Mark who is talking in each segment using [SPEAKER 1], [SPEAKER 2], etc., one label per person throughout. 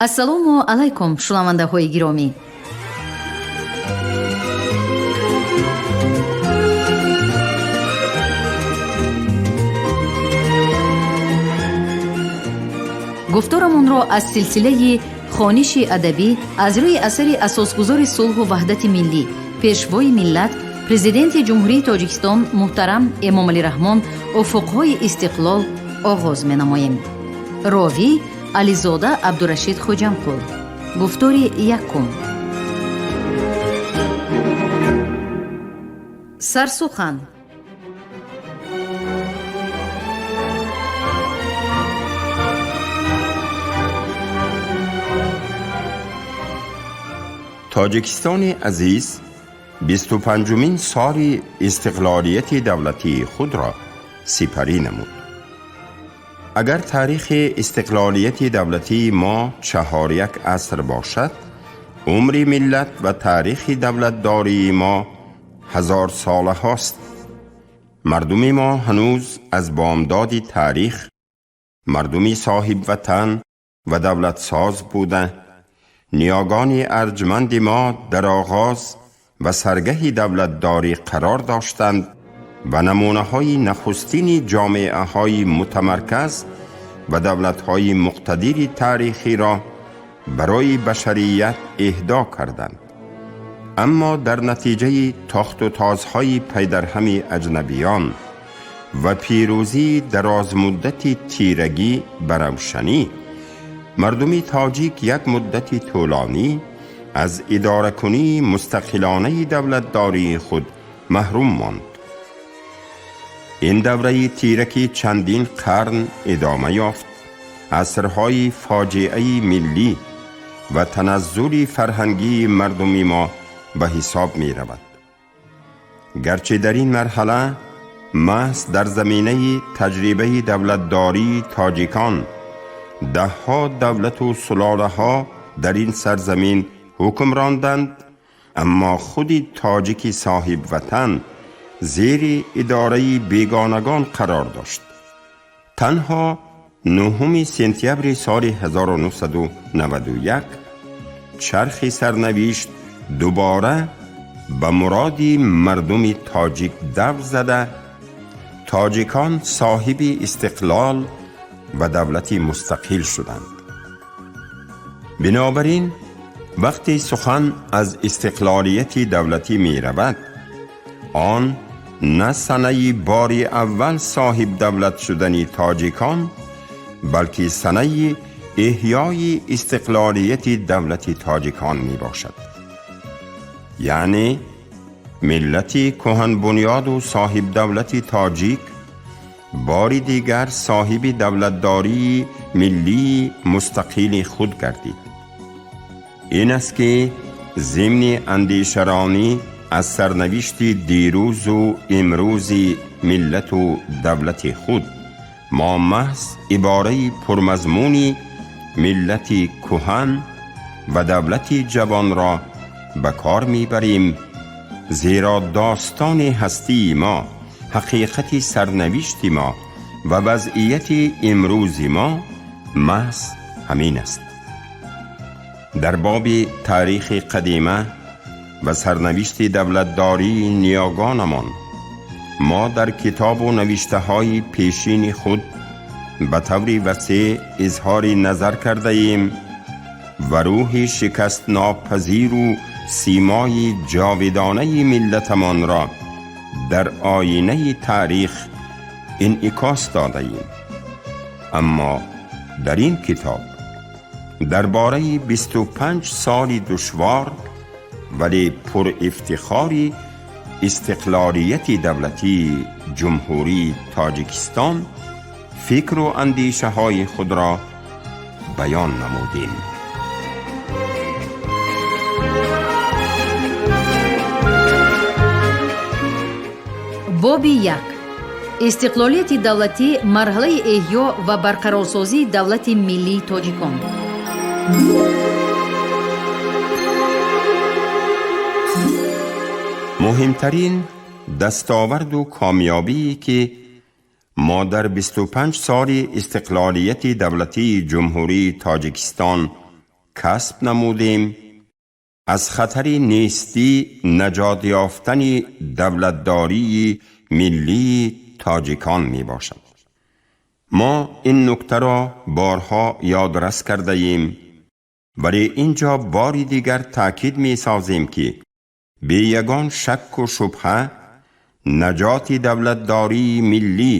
[SPEAKER 1] Ассалому алайкум, шунавандаҳои гиромӣ. Гуфторамонро аз силсилаи хониши адабӣ аз рӯи асари асосгузори сулҳу ваҳдати миллӣ, пешвои миллат, президенти Ҷумҳурии Тоҷикистон муҳтарам Эмомалӣ Раҳмон «Уфуқҳои истиқлол» оғоз менамоем. Ровӣ Ализода Абдурашид Хоҷамқул. Гуфтори якум. Сарсухан.
[SPEAKER 2] Тоҷикистони азиз 25-умин соли истиқлолияти давлатии худро сипарӣ намуд. Агар таърихи истиқлолияти давлатии мо 4.5 аср бошад, умри миллат ва таърихи давлатдории мо ҳазорсолаҳост. Мардуми мо ҳанӯз аз бомдоди таърих мардуми соҳибватан ва давлатсоз буда, ниёгони арҷманди мо дар оғоз ва саргаҳи давлатдорӣ қарор доштанд ва намунаҳои нахустини ҷомеаҳои мутамарказ ва давлатҳои муқтадири таърихиро барои башарият эҳдо карданд. Аммо дар натиҷаи тохту тозҳои пайдарҳами аҷнабиён ва пирӯзии дарозмуддати тирагӣ ба равшанӣ, мардуми тоҷик як муддати тӯлонӣ аз идоракунии мустақилонаи давлатдории худ маҳрум монд. Ин давраи тиракӣ чандин қарн идома ёфт, асрҳои фоҷиаи миллӣ ва таназзули фарҳангии мардуми мо ба ҳисоб меравад. Гарчи дар ин марҳала маҳз дар заминаи таҷрибаи давлатдории тоҷикон даҳҳо давлату сулолаҳо дар ин сарзамин ҳукм ронданд, аммо худи тоҷики соҳибватан зери идораи бегонагон қарор дошт. Танҳо 9 сентябри соли 1991 чархи сарнавишт дубора ба муроди мардуми тоҷик давр зада, тоҷикон соҳиби истиқлол ва давлати мустақил шуданд. Бинобар ин вақте сухан аз истиқлолияти давлатӣ меравад, он на санаи бори аввал соҳиб давлат шудани тоҷикон, балки санаи эҳёи истиқлолияти давлати тоҷикон мебошад. Яъне миллати кӯҳанбунёду соҳибдавлати тоҷик бори дигар соҳиби давлатдории миллии мустақили худ гардид. Ин аст ки зимни андешаронӣ аз сарнавишти дирӯзу имрӯзи миллату давлати худ мо маҳз ибораи пурмазмуни миллати кӯҳан ва давлати ҷавонро ба кор мебарем, зеро достони ҳастии мо, ҳақиқати сарнавишти мо ва вазъияти имрӯзи мо маҳз ҳамин аст. Дар боби таърихи қадима ва сарнавишти давлатдории ниёгонамон мо дар китобу навиштаҳои пешини худ ба таври васеъ изҳори назар кардаем ва рӯҳи шикастнопазиру симои ҷовидонаи миллатамонро дар оинаи таърих инъикос додаем. Аммо дар ин китоб дар бораи 25 соли душвор, вале пурифтихори истиқлолияти давлатии Ҷумҳурии Тоҷикистон фикру андешаҳои худро баён намудем.
[SPEAKER 1] Боби як. Истиқлолияти давлатӣ, марҳалаи эҳё ва барқарорсозии давлати миллии тоҷикон.
[SPEAKER 2] Муҳимтарин дастоварду комёбие ки мо дар 25 соли истиқлолияти давлатии Ҷумҳурии Тоҷикистон касб намудем, аз хатари нестӣ наҷот ёфтани давлатдории миллии тоҷикон мебошад. Мо ин нуктаро борҳо ёдрас кардаем, вале ин ҷо бори дигар таъкид месозем, ки бе ягон шакку шубҳа наҷоти давлатдории миллӣ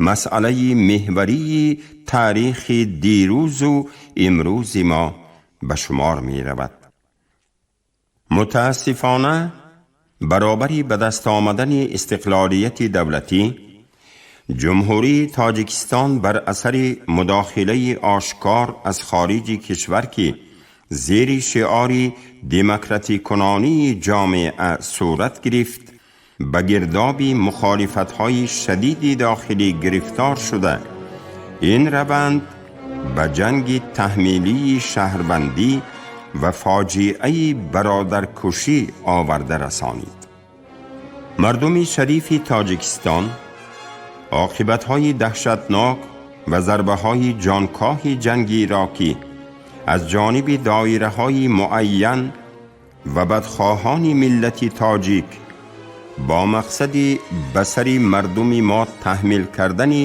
[SPEAKER 2] масъалаи меҳварии таърихи дирӯзу имрӯзи мо ба шумор меравад. Мутаассифона, баробари ба даст омадани истиқлолияти давлатӣ, Ҷумҳурии Тоҷикистон бар асари мудохилаи ошкор аз хориҷи кишвар, ки зери шиори демократикунонии ҷомеа сурат гирифт, ба гирдоби мухолифатҳои шадиди дохилӣ гирифтор шуда, ин раванд ба ҷанги таҳмилии шаҳрвандӣ ва фоҷиаи бародаркушӣ оварда расонид. Мардуми шарифи Тоҷикистон оқибатҳои даҳшатнок ва зарбаҳои ҷонкоҳи ҷангиро, ки аз ҷониби доираҳои муайян ва бадхоҳони миллати тоҷик бо мақсади ба сари мардуми мо таҳмил кардани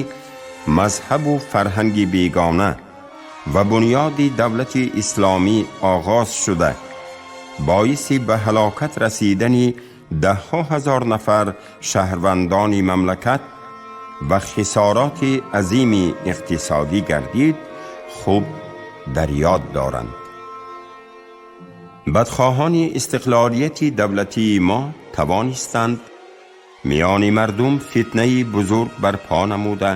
[SPEAKER 2] мазҳабу фарҳанги бегона ва бунёди давлати исломӣ оғоз шуда, боиси ба ҳалокат расидани даҳҳо ҳазор нафар шаҳрвандони мамлакат ва хисороти азими иқтисодӣ гардид, хуб дар ёд доранд. Бадхоҳони истиқлолияти давлатии мо тавонистанд миёни мардум фитнаи бузург барпо намуда,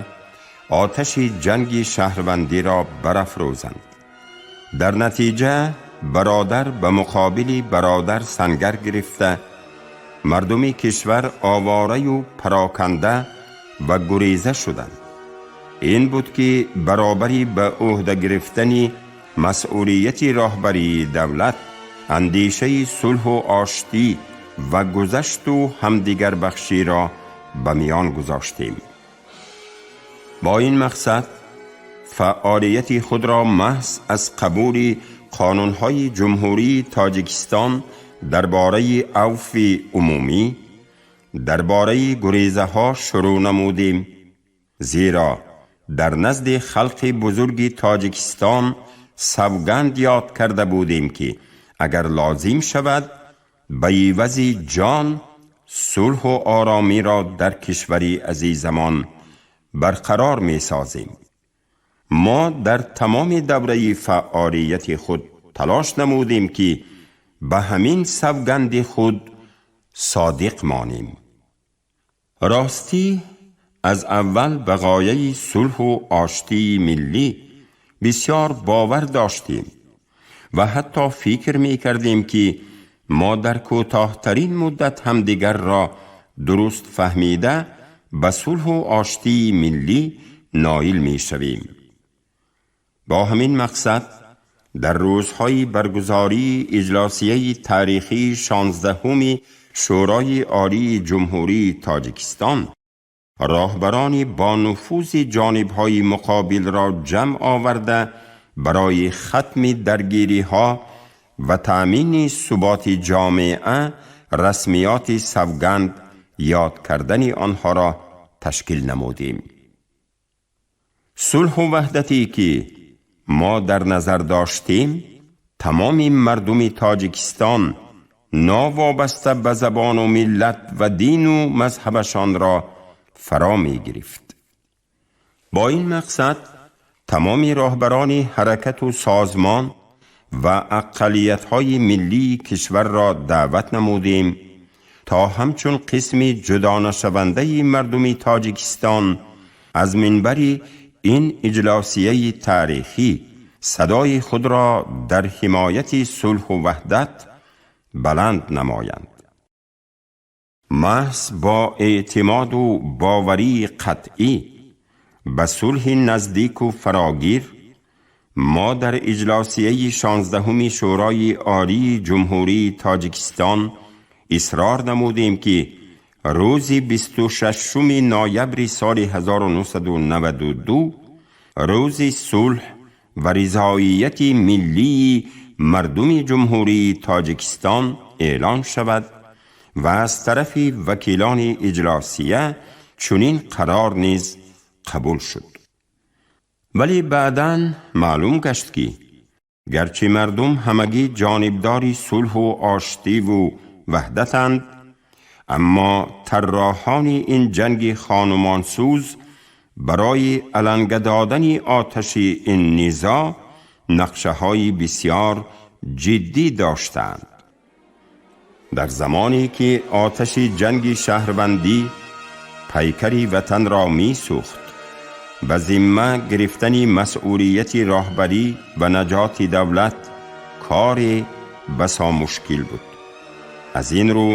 [SPEAKER 2] оташи ҷанги шаҳрвандиро барафрӯзанд. Дар натиҷа бародар ба муқобили бародар сангар гирифта, мардуми кишвар овораю пароканда ва гуреза шуданд. Ин буд, ки баробари ба ӯҳда гирифтани масъулияти роҳбарии давлат, андешаи сулҳу оштӣ ва гузашту ҳамдигарбахширо ба миён гузоштем. Бо ин мақсад фаъолияти худро маҳз аз қабули қонунҳои Ҷумҳурии Тоҷикистон дар бораи авфи умумӣ, дар бораи гурезаҳо шурӯъ намудем, зеро дар назди халқи бузурги Тоҷикистон савганд ёд карда будем, ки агар лозим шавад, ба ивази ҷон сулҳу оромиро дар кишвари азизамон барқарор месозем. Мо дар тамоми давраи фаъолияти худ талош намудем, ки ба ҳамин савганди худ содиқ монем. Ростӣ, аз аввал ба ғояи сулҳу оштии миллӣ бисёр бовар доштем ва ҳатто фикр мекардем, ки мо дар кӯтоҳтарин муддат ҳамдигарро дуруст фаҳмида, ба сулҳу оштии миллӣ ноил мешавем. Бо ҳамин мақсад дар рӯзҳои баргузории иҷлосияи таърихии 16-уми Шӯрои Олии Ҷумҳурии Тоҷикистон роҳбарони бонуфузи ҷонибҳои муқобилро ҷамъ оварда, барои хатми даргириҳо ва таъмини суботи ҷомеа расмиёти савганд ёд кардани онҳоро ташкил намудем. Сулҳу ваҳдате, ки мо дар назар доштем, тамоми мардуми Тоҷикистон новобаста ба забону миллат ва дину мазҳабашонро фаро мегирифт. Бо ин мақсад тамоми роҳбарони ҳаракату созмон ва аққалиятҳои миллии кишварро даъват намудем, то ҳамчун қисми ҷудонашавандаи мардуми Тоҷикистон аз минбари ин иҷлосияи таърихӣ садои худро дар ҳимояти сулҳу ваҳдат баланд намоянд. Маҳз бо эътимоду боварии қатъӣ ба сулҳи наздику фарогир мо дар иҷлосияи 16-уми Шӯрои Олии Ҷумҳурии Тоҷикистон исрор намудем, ки рӯзи 26-уми ноябри соли 1992 рӯзи сулҳ ва ризоияти миллии мардуми Ҷумҳурии Тоҷикистон эълон шавад ва аз тарафи вакилони иҷлосия чунин қарор низ қабул шуд. Вале баъдан маълум гашт, ки гарчи мардум ҳамагӣ ҷонибдори сулҳу оштиву ваҳдатанд, аммо тарроҳони ин ҷанги хонумонсӯз барои аланга додани оташи ин низоъ нақшаҳои бисёр ҷиддӣ доштанд. Дар замоне ки оташи ҷанги шаҳрвандӣ пайкари ватанро месӯхт, ба зимма гирифтани масъулияти роҳбарӣ ва наҷоти давлат кори басо мушкил буд. Аз ин рӯ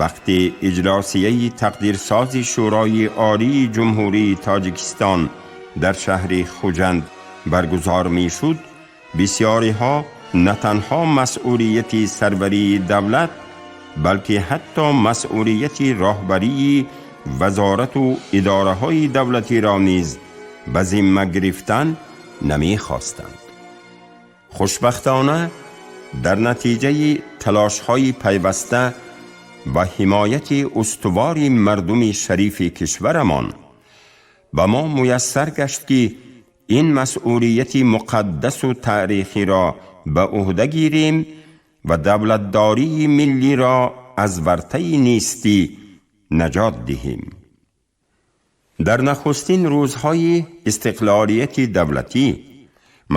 [SPEAKER 2] вақте иҷлосияи тақдирсози Шӯрои Олии Ҷумҳурии Тоҷикистон дар шаҳри Хуҷанд баргузор мешуд, бисёриҳо на танҳо масъулияти сарварии давлат, балки ҳатто масъулияти роҳбарии вазорату идораҳои давлатиро низ ба зимма гирифтан намехостанд. Хушбахтона, дар натиҷаи талошҳои пайваста ва ҳимояти устувори мардуми шарифи кишварамон ба мо муяссар гашт, ки ин масъулияти муқаддасу таърихиро ба ӯҳда гирем ва давлатдории миллиро аз вартаи нестӣ наҷот диҳем. Дар нахустин рӯзҳои истиқлолияти давлатӣ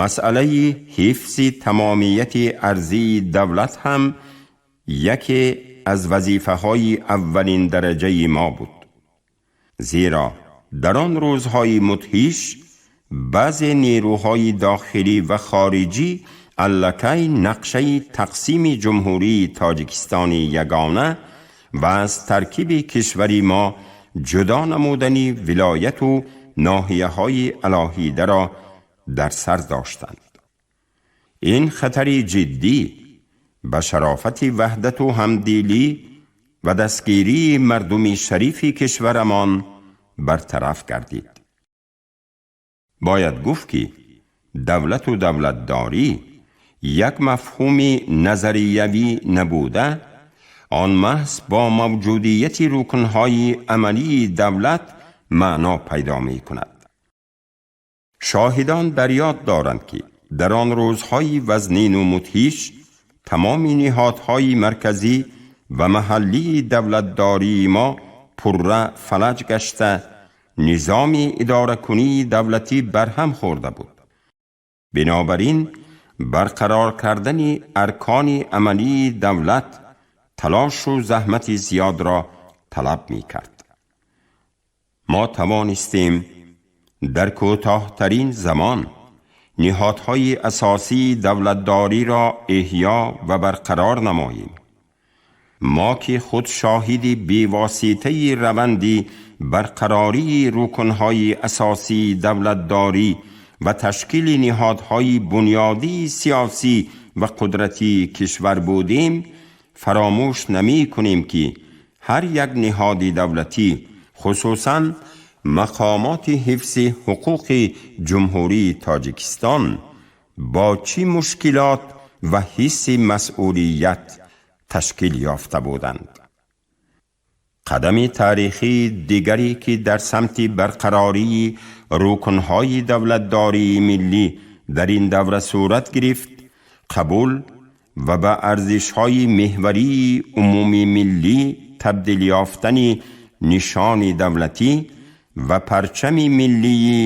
[SPEAKER 2] масъалаи ҳифзи тамомияти арзии давлат ҳам яке аз вазифаҳои аввалин дараҷаи мо буд, зеро дар он рӯзҳои мудҳиш баъзе нерӯҳои дохилӣ ва хориҷӣ аллакай нақшаи тақсими Ҷумҳурии Тоҷикистони ягона ва аз таркиби кишвари мо ҷудо намудани вилояту ноҳияҳои алоҳидаро дар сар доштанд. Ин хатари ҷиддӣ ба шарофати ваҳдату ҳамдилӣ ва дастгирии мардуми шарифи кишварамон бартараф гардид. Бояд гуфт, ки давлату давлатдорӣ як мафҳуми назариявӣ набуда, он маҳз бо мавҷудияти рукнҳои амалии давлат маъно пайдо мекунад. Шоҳидон дар ёд доранд, ки дар он рӯзҳои вазнину мудҳиш тамоми ниҳодҳои марказӣ ва маҳаллии давлатдории мо пурра фалаҷ гашта, низоми идоракунии давлатӣ барҳам хӯрда буд. Бинобар ин барқарор кардани аркони амалии давлат талошу заҳмати зиёдро талаб мекард. Мо тавонистем дар кӯтоҳтарин замон ниҳодҳои асосии давлатдориро эҳё ва барқарор намоем. Мо ки худ шоҳиди бевоситаи раванди барқарории рукнҳои асосии давлатдорӣ ва ташкили ниҳодҳои бунёдии сиёсӣ ва қудратии кишвар будем, фаромӯш намекунем, ки ҳар як ниҳоди давлатӣ, хусусан мақомоти ҳифзи ҳуқуқи Ҷумҳурии Тоҷикистон, бо чӣ мушкилот ва ҳисси масъулият ташкил ёфта буданд. Қадами таърихии дигаре, ки дар самти барқарории рукнҳои давлатдории миллӣ дар ин давра сурат гирифт, қабул ва ба арзишҳои меҳварии умумимиллӣ табдил ёфтани нишони давлатӣ ва парчами миллии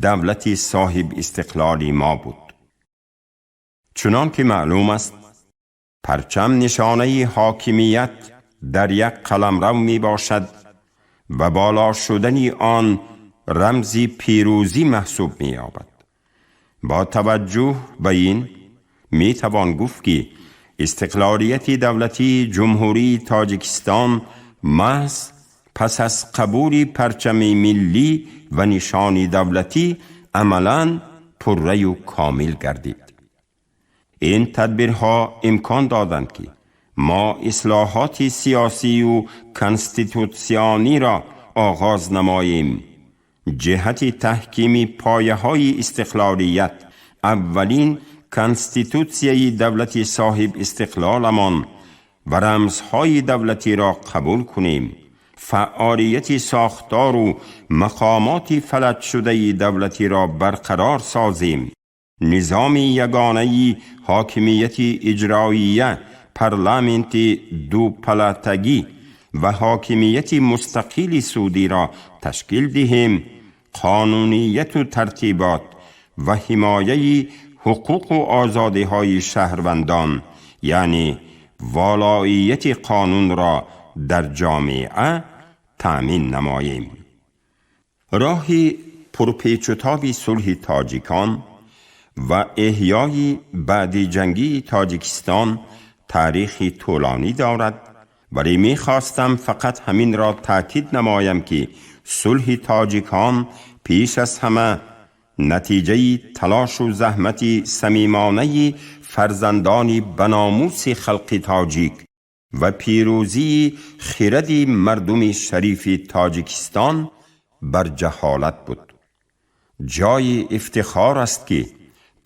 [SPEAKER 2] давлати соҳибистиқлоли мо буд. Чунон ки маълум аст, парчам нишонаи ҳокимият дар як қаламрав мебошад ва боло шудани он рамзи пирӯзӣ маҳсуб меёбад. Бо таваҷҷӯҳ ба ин метавон гуфт, ки истиқлолияти давлатии Ҷумҳурии Тоҷикистон маҳз пас аз қабули парчами миллӣ ва нишони давлатӣ амалан пурраю комил гардид. Ин тадбирҳо имкон доданд, ки мо ислоҳоти сиёсию конститутсиониро оғоз намоем. Ҷиҳати таҳкими пояҳои истиқлолият аввалин конститутсияи давлати соҳиб истиқлоламон ва рамзҳои давлатиро қабул кунем, фаъолияти сохтору мақомоти фалаҷшудаи давлатиро барқарор созем, низоми ягонаи ҳокимияти иҷроия, парламенти дупалатагӣ ва ҳокимияти мустақили судиро ташкил диҳем, қонунияту тартибот ва ҳимояи ҳуқуқу озодиҳои шаҳрвандон, яъне волоияти қонунро дар ҷомеа таъмин намоем. Роҳи пурпечутоби сулҳи тоҷикон ва эҳёи баъди ҷангии Тоҷикистон таърихи тӯлонӣ дорад, вале мехостам фақат ҳаминро таъкид намоям, ки сулҳи тоҷикон пеш аз ҳама натиҷаи талошу заҳмати самимонаи фарзандони баномуси халқи тоҷик ва пирӯзии хиради мардуми шарифи Тоҷикистон бар ҷаҳолат буд. Ҷои ифтихор аст, ки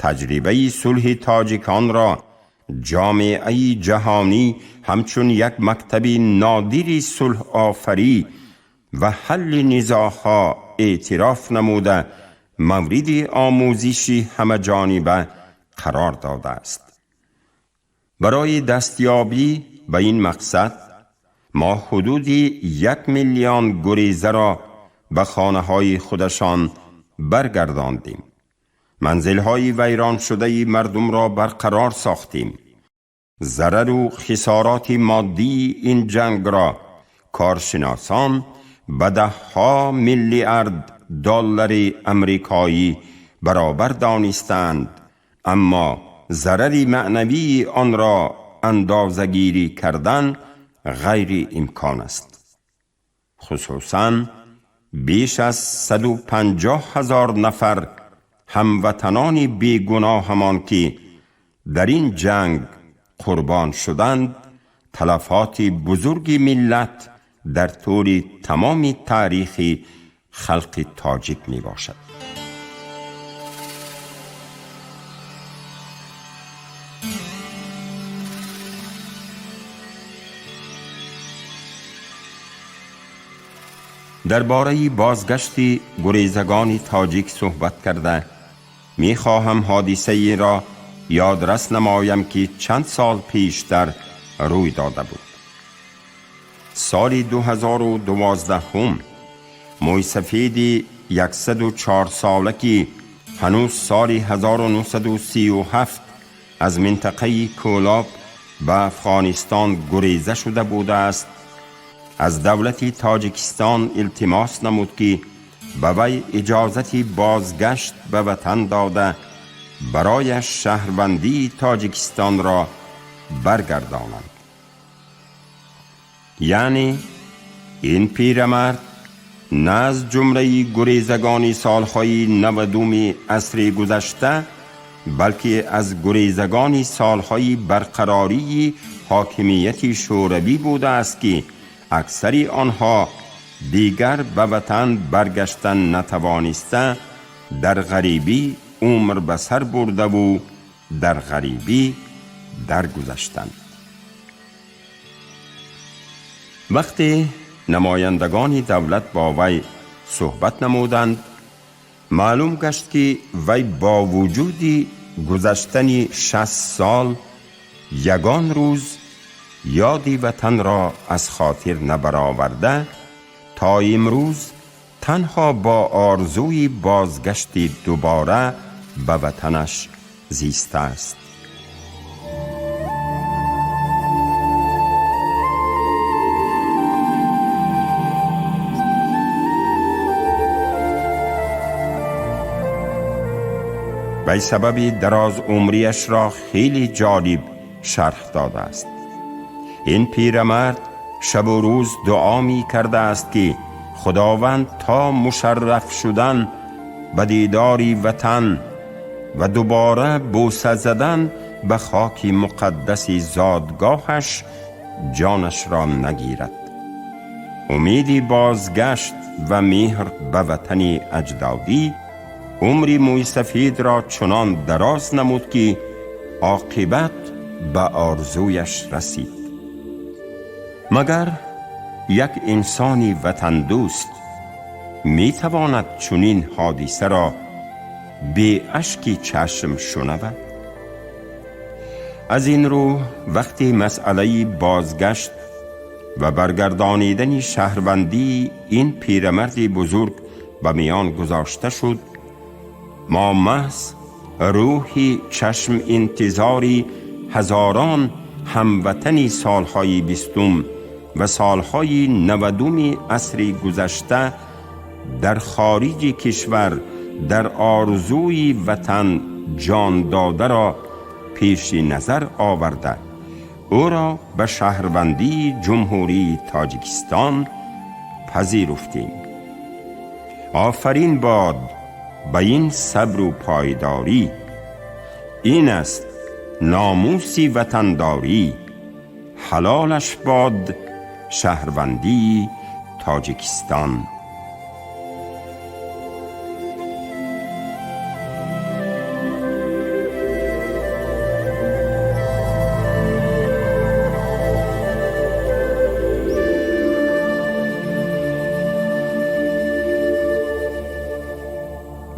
[SPEAKER 2] таҷрибаи сулҳи тоҷиконро ҷомеаи ҷаҳонӣ ҳамчун як мактаби нодири сулҳофарӣ ва ҳалли низоъҳо эътироф намуда, мавриди омӯзиши ҳамаҷониба қарор додааст. Барои дастёбӣ ба ин мақсад мо ҳудуди 1 миллион гурезаро ба хонаҳои худашон баргардондем, манзилҳои вайроншудаи мардумро барқарор сохтем. Зарару хисороти моддии ин ҷангро коршиносон ба даҳҳо миллиард доллари амрикоӣ баробар донистанд, аммо зарари маънавии онро андозагирӣ кардан ғайриимкон аст. Хусусан беш аз 150 000 нафар ҳамватанони бегуноҳамон, ки дар ин ҷанг қурбон шуданд, талафоти бузурги миллат дар тӯли тамоми таърихи халқи тоҷик мебошад. Дар бораи бозгашти гурезагони тоҷик суҳбат карда, мехоҳам ҳодисаеро ёдрас намоям, ки чанд сол пештар рӯй дода буд. Соли 2012 мӯйсафеди 104 сола, ки ҳанӯз соли 1937 аз минтақаи Кӯлоб ба Афғонистон гуреза шуда будааст, аз давлати Тоҷикистон илтимос намуд, ки ба вай иҷозати бозгашт ба ватан дода, барояш шаҳрвандии Тоҷикистонро баргардонанд. Яъне ин пирамард на аз ҷумлаи гурезагони солҳои 90-уми асри гузашта, балки аз гурезагони солҳои барқарории ҳокимияти шӯравӣ будааст, ки аксари онҳо дигар ба ватан баргаштан натавониста, дар ғарибӣ умр ба сар бурдаву дар ғарибӣ даргузаштанд. Вақте намояндагони давлат бо вай суҳбат намуданд, маълум гашт, ки вай бо вуҷуди гузаштани 60 сол ягон рӯз ёди ватанро аз хотир набароварда, то имрӯз танҳо бо орзуи бозгашти дубора ба ватанаш зистааст. Вай сабаби дарозумрияшро хеле ҷолиб шарҳ додааст. Ин пирамард шабу рӯз дуо мекардааст, ки Худованд то мушарраф шудан ба дидори ватан ва дубора бӯса задан ба хоки муқаддаси зодгоҳаш ҷонашро нагирад. Умеди бозгашт ва меҳр ба ватани аҷдодӣ умри мӯйсафедро чунон дароз намуд, ки оқибат ба орзуяш расид. Магар як инсони ватандӯст метавонад чунин ҳодисаро бе ашки чашм шунавад? Аз ин рӯ вақте масъалаи бозгашт ва баргардонидани шаҳрвандии ин пирамарди бузург ба миён гузошта шуд, мо маҳз рӯҳи чашм интизори ҳазорон ҳамватани солҳои 20 ва солҳои 90 асри гузашта дар хориҷи кишвар дар орзуи ватан ҷон додаро пеши назар оварда, ӯро ба шаҳрвандии Ҷумҳурии Тоҷикистон пазируфтем. Офарин бод ба ин сабру пойдорӣ, ин аст номуси ватандорӣ, ҳалолаш бод шаҳрвандии Тоҷикистон.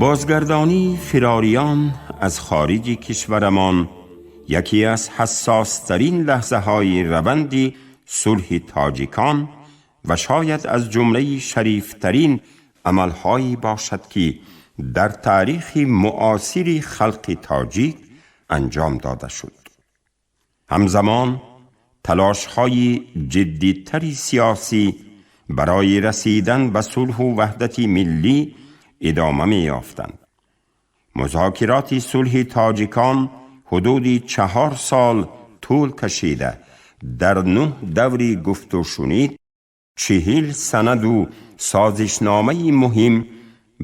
[SPEAKER 2] Бозгардонии фирориён аз хориҷи кишварамон яке аз ҳассостарин лаҳзаҳои раванди сулҳи тоҷикон ва шояд аз ҷумлаи шарифтарин амалҳое бошад, ки дар таърихи муосири халқи тоҷик анҷом дода шуд. Ҳамзамон талошҳои ҷиддитари сиёсӣ барои расидан ба сулҳу ваҳдати миллӣ идома меёфтанд. Музокироти сулҳи тоҷикон ҳудуди 4 сол тӯл кашида, дар 9 даври гуфтушунид 40 санаду созишномаи муҳим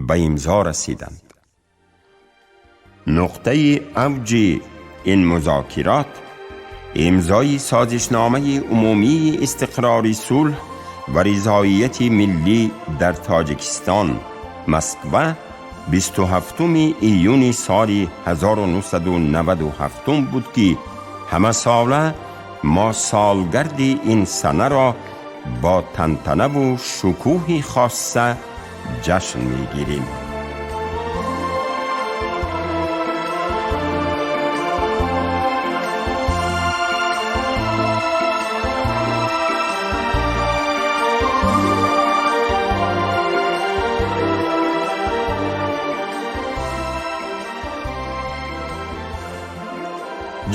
[SPEAKER 2] ба имзо расиданд. Нуқтаи авҷи ин музокирот имзои созишномаи умумии истиқрори сулҳ ва ризоияти миллӣ дар Тоҷикистон, Москва, 27 июни соли 1997 буд, ки ҳамасола мо солгарди ин санаро бо тантанаву шукӯҳи хосса ҷашн мегирем.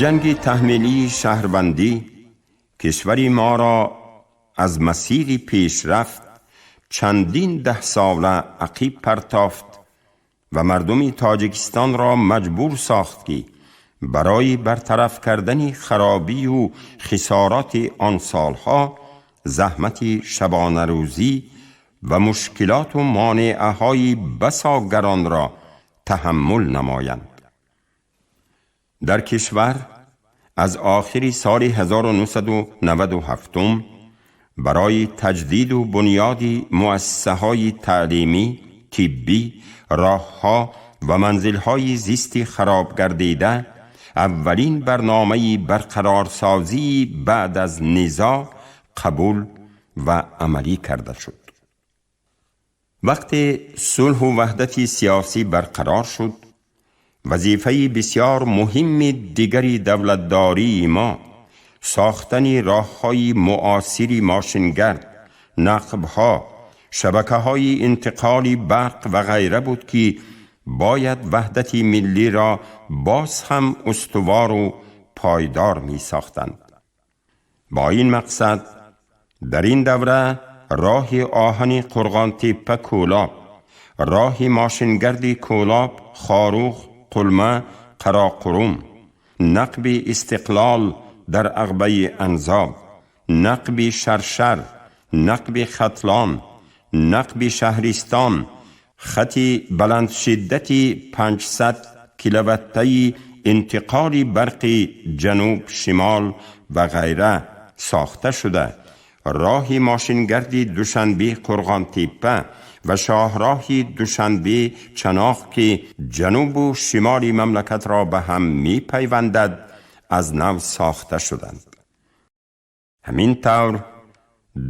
[SPEAKER 2] Ҷанги таҳмилии шаҳрвандӣ кишвари моро аз масири пешрафт чандин даҳсола ақиб партофт ва мардуми Тоҷикистонро маҷбур сохт, ки барои бартараф кардани харобию хисороти он солҳо заҳмати шабонарӯзӣ ва мушкилоту монеаҳои басо гаронро таҳаммул намоянд. Дар кишвар аз охири соли 1997 барои таҷдиду бунёди муассисаҳои таълимӣ, тиббӣ, роҳҳо ва манзилҳои зисти хароб гардида аввалин барномаи барқарорсозии баъд аз низоъ қабул ва амалӣ карда шуд. Вақте сулҳу ваҳдати сиёсӣ барқарор шуд, вазифаи бисёр муҳимми дигари давлатдории мо сохтани роҳҳои муосири мошингард, нақбҳо, шабакаҳои интиқоли барқ ва ғайра буд, ки бояд ваҳдати миллиро боз ҳам устувору пойдор месохтанд. Бо ин мақсад дар ин давра роҳи оҳани Қурғонтеппа Кӯлоб, роҳи мошингарди Кӯлоб, Хоруғ, Қулма, Қароқурум, нақби Истиқлол дар ағбаи Анзоб, нақби Шаршар, нақби Хатлон, нақби Шаҳристон, хати баландшиддати 500 киловаттаи интиқоли барқи ҷануб-шимол ва ғайра сохта шуда, роҳи мошингарди Душанбе Қурғонтеппа ва шоҳроҳи Душанбе Чаноқ, ки ҷанубу шимоли мамлакатро ба ҳам мепайвандад, аз нав сохта шуданд. Ҳамин тавр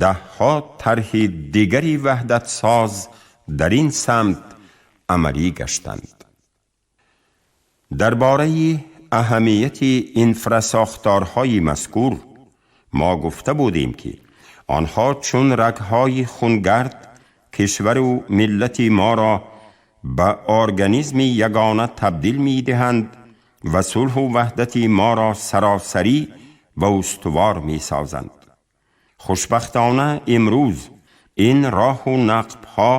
[SPEAKER 2] даҳҳо тарҳи дигари ваҳдатсоз дар ин самт амалӣ гаштанд. Дар бораи аҳамияти инфрасохторҳои мазкур мо гуфта будем, ки онҳо чун рагҳои хунгард кишвару миллати моро ба организми ягона табдил медиҳанд ва сулҳу ваҳдати моро саросарӣ ва устувор месозанд. Хушбахтона, имрӯз ин роҳу нақбҳо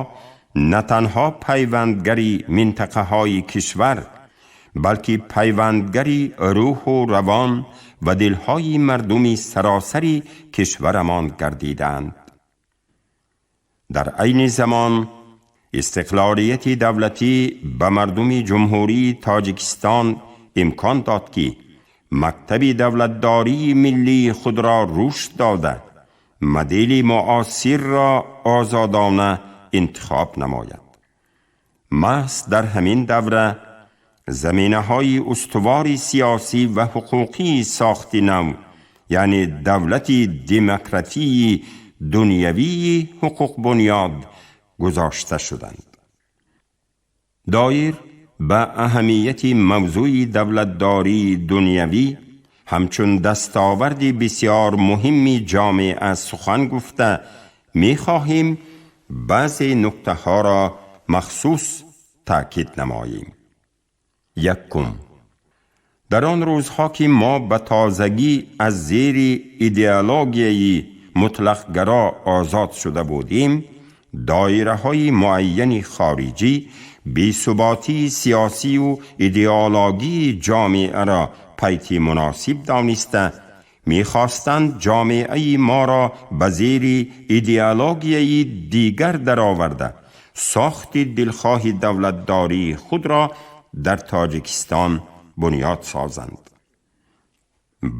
[SPEAKER 2] на танҳо пайвандгари минтақаҳои кишвар, балки пайвандгари рӯҳу равон ва дилҳои мардуми саросари кишварамон гардидаанд. Дар айни замон истиқлолияти давлатӣ ба мардуми Ҷумҳурии Тоҷикистон имкон дод, ки мактаби давлатдории миллии худро рушд дода, модели муосирро озодона интихоб намояд. Маҳз дар ҳамин давра заминаҳои устувори сиёсӣ ва ҳуқуқии сохти нав, яъне давлати демократии дунявии ҳуқуқбунёд гузошта шуданд. Доир ба аҳамияти мавзӯи давлатдории дунявӣ ҳамчун дастоварди бисёр муҳимми ҷомеа сухан гуфта, мехоҳем баъзе нуктаҳоро махсус таъкид намоем. Якум, дар он рӯзҳо, ки мо ба тозагӣ аз зери идеологияи мутлақгаро озод шуда будем, доираҳои муайяни хориҷӣ бесуботии сиёсию идеологии ҷомеаро пайти муносиб дониста, мехостанд ҷомеаи моро ба зери идеологияи дигар дароварда, сохти дилхоҳи давлатдории худро дар Тоҷикистон бунёд созанд.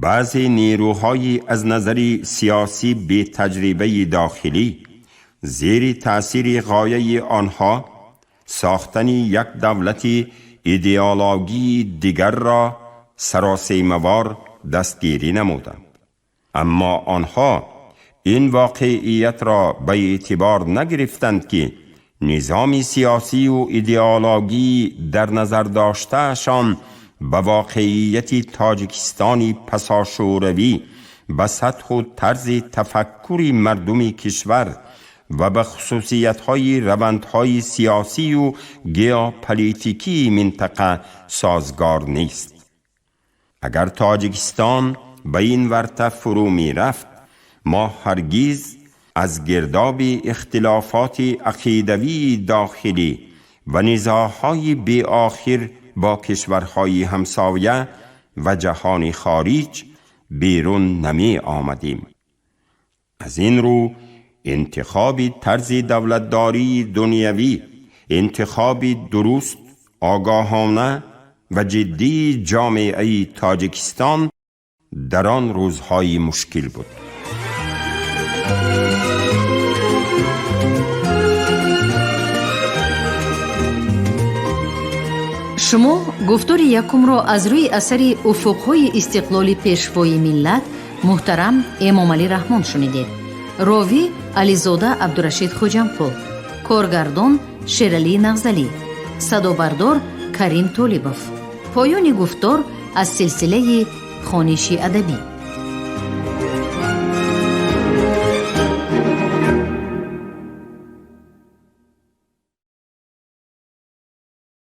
[SPEAKER 2] Баъзе нерӯҳои аз назари сиёсӣ бетаҷрибаи дохилӣ зери таъсири ғояи онҳо сохтани як давлати идеологии дигарро саросемавор дастгирӣ намуданд. Аммо онҳо ин воқеиятро ба эътибор нагирифтанд, ки низоми сиёсию идеологӣ дар назар доштаашон ба воқеияти Тоҷикистони пасошӯравӣ, ба сатҳу тарзи тафаккури мардуми кишвар ва ба хусусиятҳои равандҳои сиёсию геополитикии минтақа созгор нест. Агар Тоҷикистон ба ин варта фурӯ мерафт, мо ҳаргиз аз гирдоби ихтилофоти ақидавии дохилӣ ва низоъҳои беохир бо кишварҳои ҳамсоя ва ҷаҳони хориҷ берун намеомадем. Аз ин рӯ интихоби тарзи давлатдории дунявӣ интихоби дуруст, огаҳона ва ҷиддии ҷомеаи Тоҷикистон дар он рӯзҳои мушкил буд.
[SPEAKER 1] Шумо гуфтори якумро аз рӯи асари «Уфуқҳои истиқлоли» Пешвои миллат муҳтарам Эмомалӣ Раҳмон шунидед. Ровӣ Ализода Абдурашид Хоҷамқул, коргардон Шералӣ Нағзалӣ, садобардор Карим Толибов. Поёни гуфтор аз силсилаи хониши адабӣ.